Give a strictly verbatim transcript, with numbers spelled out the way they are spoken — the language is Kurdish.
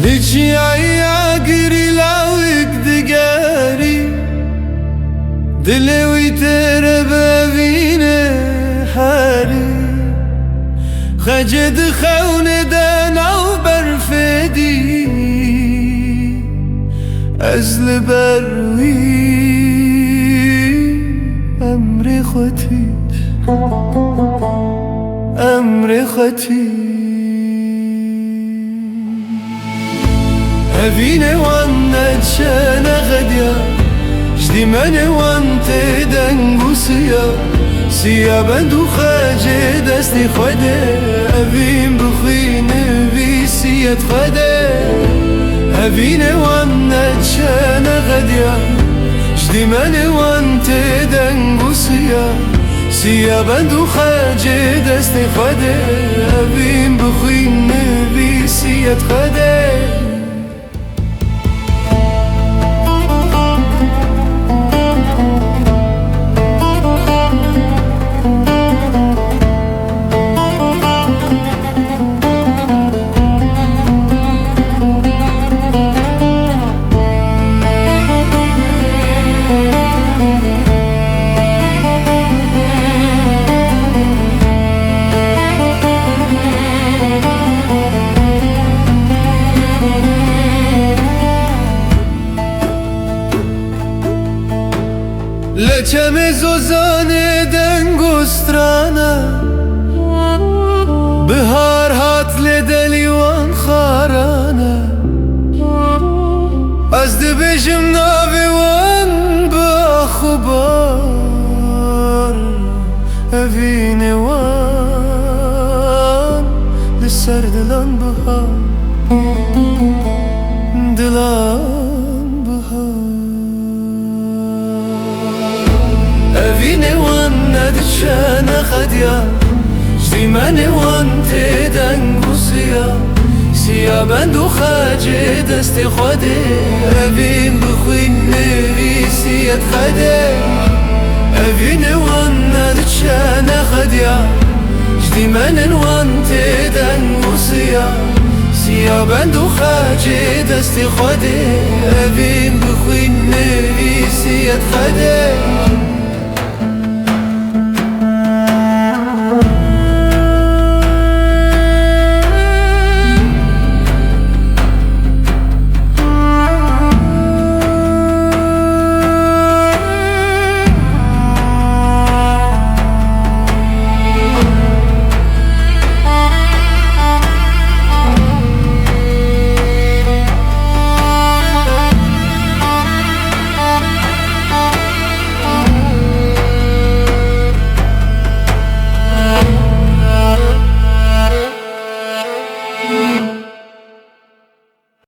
Li çiyayê agirî lawik digerî, dilê wî têr e bi evînê herî. Xecê di xewnê de nav berfê dî, ez li ber wî emrê xwe tî, emrê xwe tî. Evînê wan nediçe nexediya, ji dîmenê wan tê deng û siya. Siya bend û xecê destê xwe de, evîn bi xwînê vî siyet xwe de. Evînê wan nediçe nexediya, ji dîmenê wan tê deng û siya. Siya bend û xecê destê xwe de, evîn bi xwîn nivîsiyet xwe de. Li çemê zozanê deng û strana, bihar hat lê delî wan xarana. Ez dibêjim navê wan bi ax û bar, evînê wan li ser dilan bihar, dilan bihar. Evînê wan nediçe nexediya, ji dîmenê wan tê deng û siya. Siya bend û xecê destê xwe dê, evîn bi xwîn nivîsiyet xwe dê. Evînê wan nediçe nexediya, ji dîmenên wan tê deng û siya. Siya bend û xecê destê xwe dê, evîn bi xwîn nivîsiyet xwe dê.